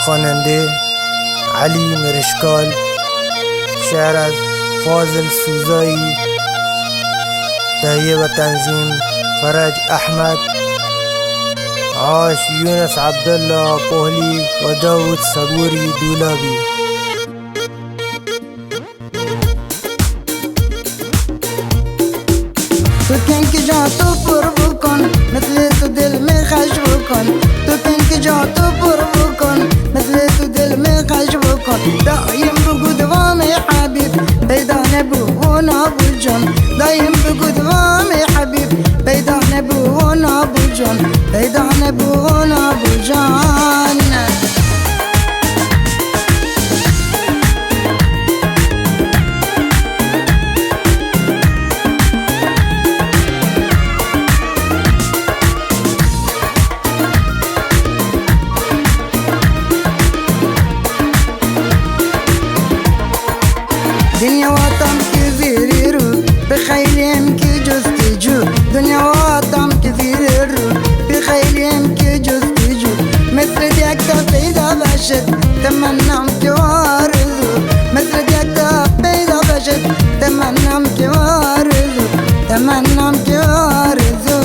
خوانندہ علی مرشکال، شعر از فاضل سوزائی، تہیہ و تنظیم فرج احمد، آش یونس عبداللہ پوہلی و داؤد صبوری دولابی۔ تو کنک جان تو پر بکن، مثل تو دل می خوش بکن. تو کنک جان تو پر بکن، مثل تو دل می خوش بکن. دایم بگو دوام حبیب، پیدا نبو و نابو جان. دایم بگو دوام حبیب، پیدا نبو و نابو جان. پیدا نبو و نابو جان. دنیا واتم که زیری رو، بخیلیم که جستجو. دنیا واتم که زیری رو، بخیلیم که جستجو. مثل یک تا پیدا باشد، تمنام که آرزو. مثل یک تا پیدا باشد، تمنام که آرزو. تمنام که آرزو.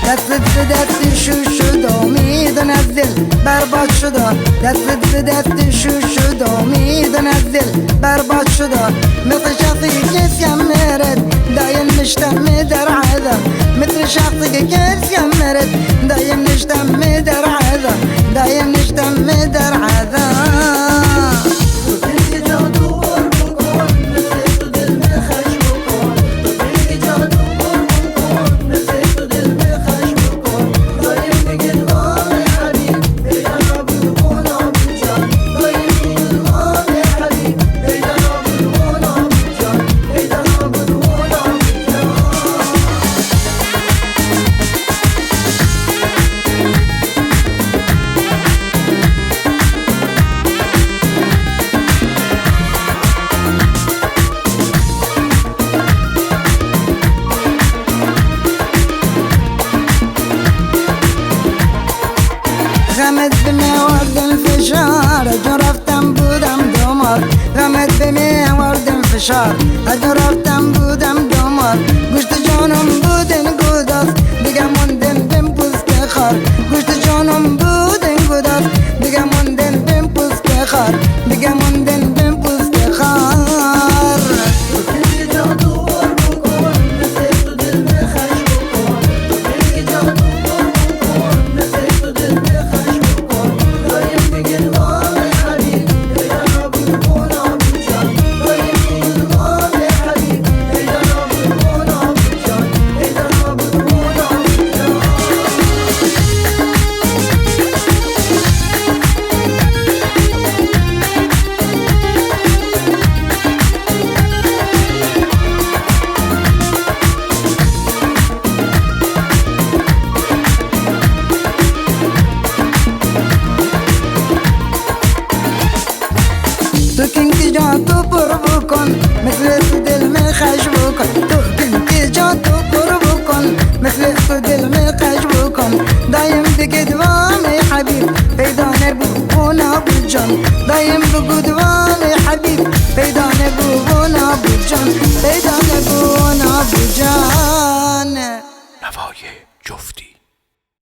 دست به دست شو شد، امید از دل برباد شد. دست به دست شو شد، امید از دل برباد شد. مثل شخصی که سیاه مرد، دایم نشتم در عذاب. مثل شخصی که سیاه مرد، دایم نشتم در عذاب. دایم نشتم در عذاب. غمت به من آوردن فشار، اگه رفتم بودم دو ماه. غمت به من آوردن فشار، اگه رفتم بودم دو ماه. گوشت جانم بودن گوداز، دیگه موندن بین پوست خار. گوشت جانم بودن گوداز، دیگه موندن بین پوست خار. دیگه موندن بین پوست خار. تو کنک جان تو پر بکن، مثل تو دل می خوش بکن. تو کنک جان تو پر بکن، مثل تو دل می خوش بکن. دایم بگو دوام حبیب، پیدا نبو و نابو جان. دایم بگو دوام حبیب، پیدا نبو و نابو جان. پیدا نبو و نابو جان. نوای